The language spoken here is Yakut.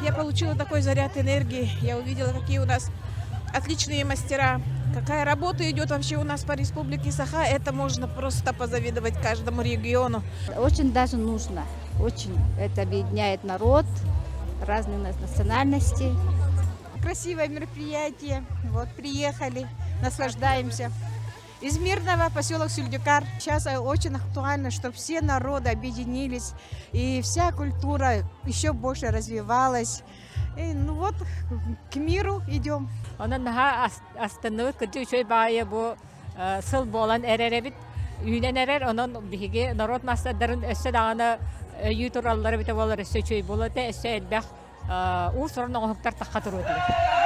Я получила такой заряд энергии. Я увидела, какие у нас отличные мастера, какая работа идет вообще у нас по республике Саха. Это можно просто позавидовать каждому региону. Очень даже нужно. Очень. Это объединяет народ, разные у нас национальности. Красивое мероприятие. Вот приехали, наслаждаемся. Из Мирного, поселок Сюльдюкар. Сейчас очень актуально, чтобы все народы объединились и вся культура еще больше развивалась. И, ну вот, к миру идем. Онон наһаа астынныбыт, кырдьык үчүгэй баайы бу сыл буолан эрэр эбит. Үүнэн эрэр, онон биһиги норуот маастардарын өссө даҕаны өйүү тураллара эбитэ буолар өссө үчүгэй буолуо этэ, өссө элбэх уус-уран оҥоһуктар тахха туруо этилэр.